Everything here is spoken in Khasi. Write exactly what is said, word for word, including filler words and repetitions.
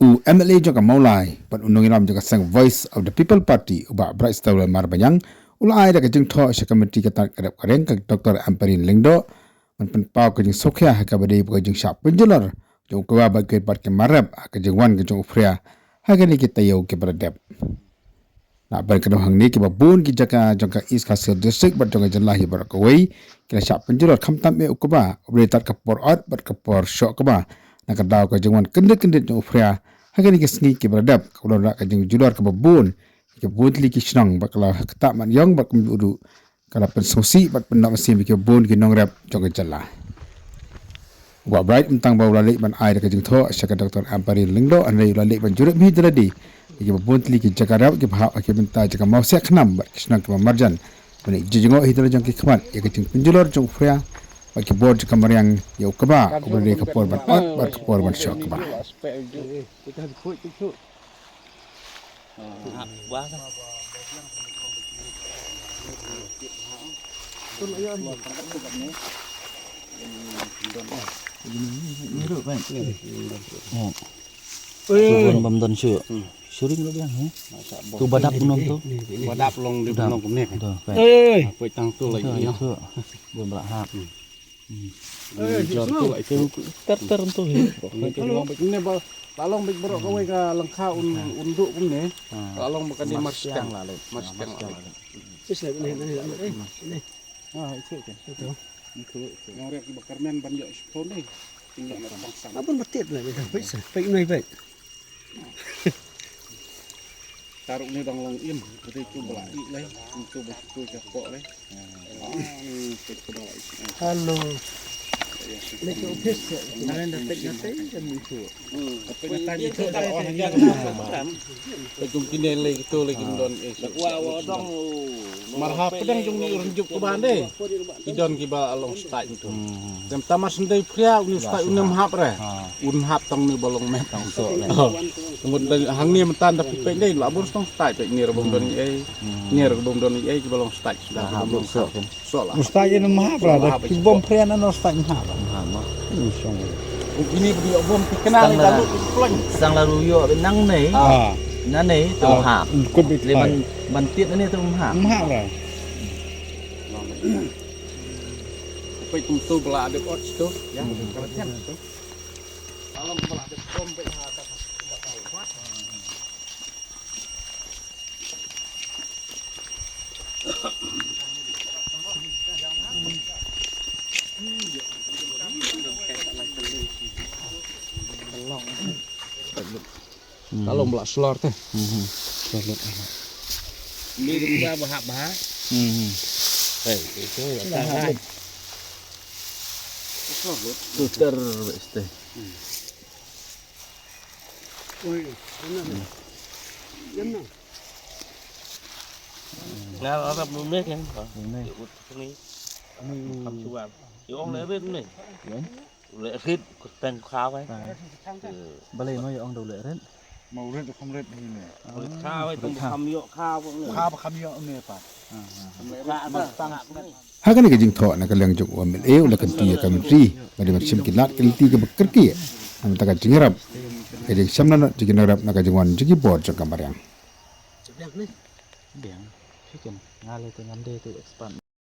U M L A jong ka Mawlai bad u nongïalam jong ka seng Voice of the People Party, u Bah Brightstone Marbaniang, u la ai da ka jingthoh sha ka Komiti ka tat ka rep ka riang ka Doctor Ampareen Lyngdoh ban pynpaw ka jingsngewkhia ha kaba dei ka jingshah pynjulor jong u kba bad ki, bad ki mar rep ha ka jingwan ka jong u Phria ha kine ki taïew kiba la dep. Naduh ban kynnoh hangne, kiba bun ki jaka jong ka East Khasi Hills District bad jong ka jylla hi baroh kawei ki la shah pynjulor, khamtam eh u kba, u ba dei tat ka por ot bad ka por shoh kba, na ka daw ka jingwan kyndit kyndit jong u Phria ha kine ki sngi kiba la dep, kaba la wanrah ka jingjulor kaba bun, kiba bun tylli ki shnong bad ka la ktah mat ïong bad kumjuh ruh ka la pynsngewsih bad pynnoh mynsiem ïa kiba bun ki nongrep jong ka jylla. U Bah Bright mynta ba u la leit ban ai da ka jingthoh sha ka Doctor Ampareen Lyngdoh, hynrei u la leit ban jurip hi da lade ïa kiba bun tylli ki jaka rep kiba hap ha ki bynta jaka mawsiakhynam bad ki shnong kiba marjan, ban ïa jngoh hi da la jong ki khmat ïa ka jingpynjulor jong u Phria bad ki bor jong ka mariang ïa u kba, u ba dei ka por ban ot bad ka por ban shoh kba. Ni ruh, kan? Oh. Oi. Bam don shu. Shu ring lo biang, eh. Tu badap bunom tu. Badap long di bunom kumne, kan? Tu, kan. Oi. Apa tang tu lagi, ya. Tu. Bun bra hap. Oi, jor tu lagi tu. Ter ter tu, eh. Ini ba, lalong bik baroh kawei ka langkha un, un duk kumne. Lalong ba ka ni mar steng. Mar steng. Mar steng. Sis lagi ni, ni, ni, ni. Ah, itu kan. Itu. Itu. Yang rek di bakar men ban yok sepuluh ni. Tinggal nak pasang. Apa betit lah kita? Baik sah. Baik ni baik. Taruh ni dang long im, betul tu belak i lai. Itu betul capok lai. Ah, ni tu belak i. Halo. Ni ke office ya. Jangan dapat ngatai kan itu. Marha pdeng jong ngi u rynjop kba dei. I don kiba long stait tu. Te mynta mar shen dei phria u stait u nym hap re. Un hap tang ni ba long met tang so le. Ngut hangne mynta da phi peit dei la bun stait peit ni re bym don ei. Ni re bym don ei kiba long stait. Da hap bun so. Sola. Mustaq ïa nang mahap ra da ki bom phria na no staq mahap. Mahap ma. Ini song. Ini beri bom ti kenal ni lalu ti pleng. Sang lalu yo nang nei. Ah. Nang nei tu mahap. Kut bit. Le ban ban tit ni tu mahap. Mahap ra. Pai tum tu bela ada ot tu. Ya. Kalau tiang tu. Kalau bela ada bom pai ha. Kalau bela selor teh. Ni dia bahap bahap. Hei, itu ya. Putar wes teh. Oi, jangan. Jangan. Nga arap mune kan. Mune. Ni. Kam chuan. Yo ong le rit ni. Yo. Le rit ko tang khaw ai. Balei ma yo ong do le rit. Ma rit kham rit ni ne. Rit khaw ai tang kham yo khaw ne. Khaw kham yo ne pa. Khaw tang. Ha kane ka jingthoh na ka liang jong u M L A u la kyntu ïa ka myntri ba dei ban shim ki lad ki lynti kiba kyrkieh na ka bynta ka jingïarap, ka jingshemla noh jong ki nongrep na ka jingwan jong ki bor jong ka mariang. Biang, chicken. Nga le te ngam dei te expert.